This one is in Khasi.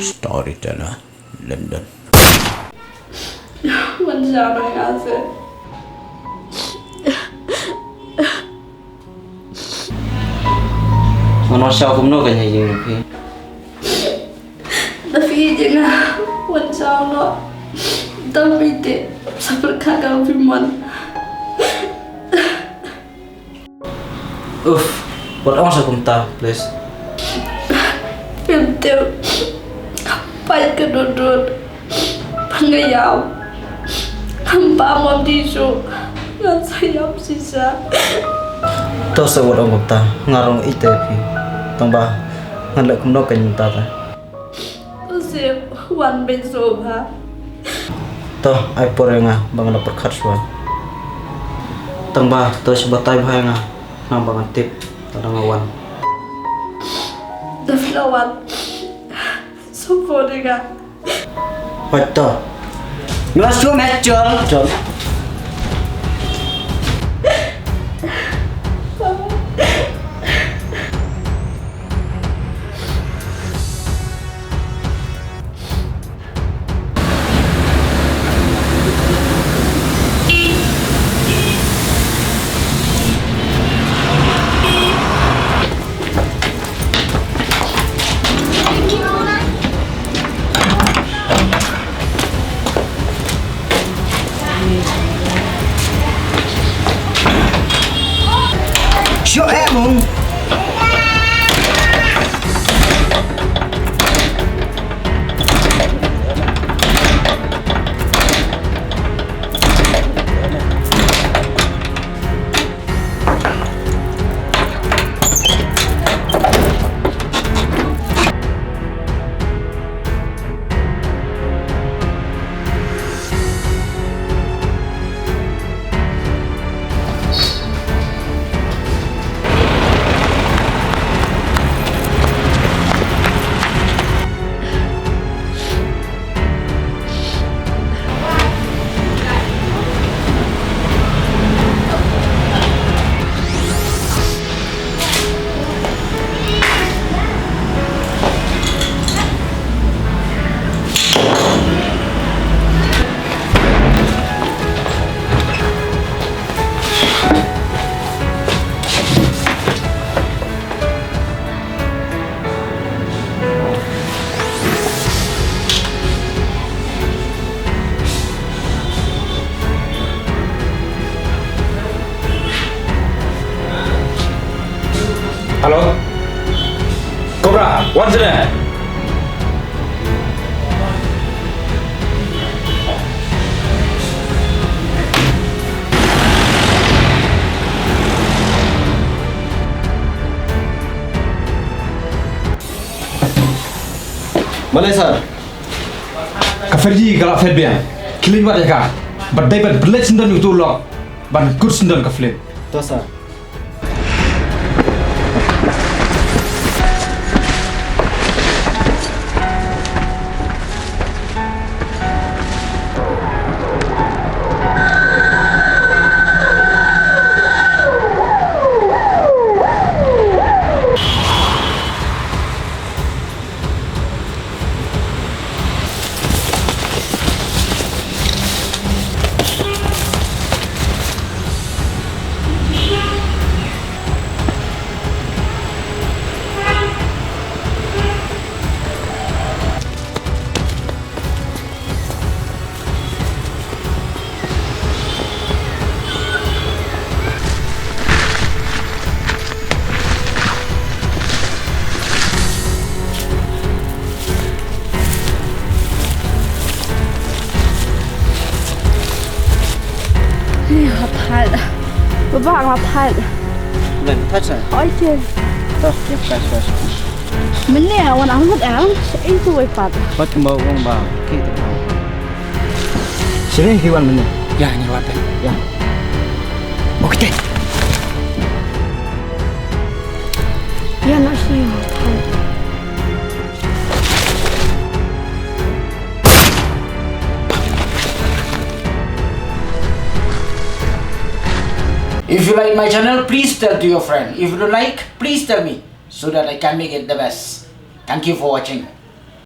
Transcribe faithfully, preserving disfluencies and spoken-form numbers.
Storyteller, London. Wan sha ba nga se. Ngan wan sha kumno ka ïing phi? Da phi ïeit ïa nga, wan sha noh. Tang phi te sa pyrkhat ka phi mon. Uff, wat ong sa kumta, please. Phim tip. Pait ka dudut. Pang nga ïap. Kam pam wan ti shu. Ngan sa ïap shisha. To sa wat ong kumta, nga ruh nga ïeit ïa phi. Tang ba ngan leh kumno kein mynta te. To shu wan beit shuh bha. To, ai por ïa nga ba ngan da pyrkhat shuwa. Tang ba to shu batai bha ïa nga, khnang ba ngan tip lada nga wan. Da phi la wan, shu phone ïa nga. Hooid to. Nga la shu message, John. John. Shu eh mung. Hello? Cobra, wan sini. Balei sir? Ka Fergie ka la phet biang. Khie leit wad ïa ka. Bad dei ban pynleit syndon ïa uto u lok ban kut syndon ka film. To sir. Nga phat. Baba nga phat. Len, phat sa? Oi, chen. To, ya, phat, phat. Mynne wan ang mut ang, ei tu wei pat. Pat kumba wong ba, ki tu. Sini ki wan mynne. Ya, ni wan pat. Ya. Okey. Ya, nak sini. If you like my channel, please tell to your friend. If you don't like, please tell me so that I can make it the best. Thank you for watching.